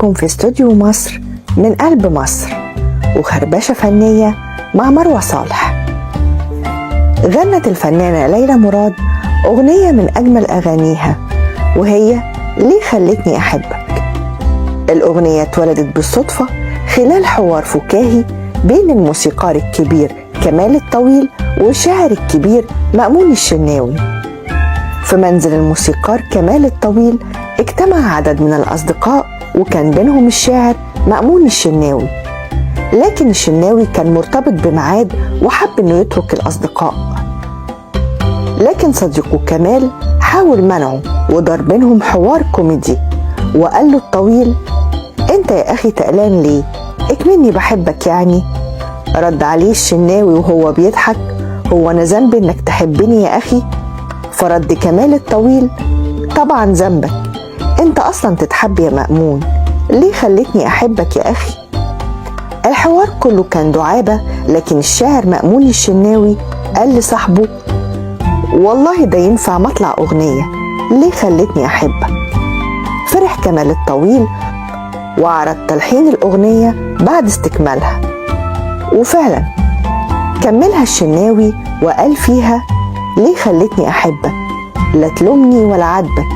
بيكم في استوديو مصر من قلب مصر وخربشة فنية مع مروة صالح. غنت الفنانة ليلى مراد أغنية من أجمل أغانيها، وهي ليه خلتني أحبك. الأغنية اتولدت بالصدفة خلال حوار فكاهي بين الموسيقار الكبير كمال الطويل والشاعر الكبير مأمون الشناوي. في منزل الموسيقار كمال الطويل اجتمع عدد من الأصدقاء، وكان بينهم الشاعر مأمون الشناوي. لكن الشناوي كان مرتبط بميعاد وحب انه يترك الأصدقاء، لكن صديقه كمال حاول منعه ودار بينهم حوار كوميدي، وقال له الطويل: انت يا أخي تقلان ليه؟ اكمني بحبك يعني. رد عليه الشناوي وهو بيضحك: هو أنا ذنبي انك تحبني يا أخي؟ فرد كمال الطويل: طبعا ذنبك، انت اصلا تتحب يا مأمون، ليه خلتني احبك يا اخي؟ الحوار كله كان دعابة، لكن الشاعر مأمون الشناوي قال لصاحبه: والله ده ينفع مطلع اغنية، ليه خلتني احبك؟ فرح كمال الطويل وعرض تلحين الاغنية بعد استكمالها، وفعلا كملها الشناوي وقال فيها: ليه خلتني أحبك؟ لا تلومني ولا عاتبك،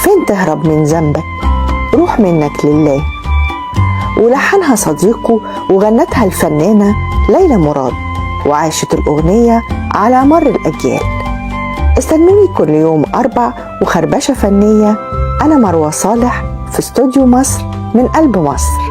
فين تهرب من ذنبك؟ روح منك لله. ولحنها صديقه وغنتها الفنانة ليلى مراد، وعاشت الأغنية على مر الأجيال. استنوني كل يوم 4 وخربشة فنية. أنا مروة صالح في استوديو مصر من قلب مصر.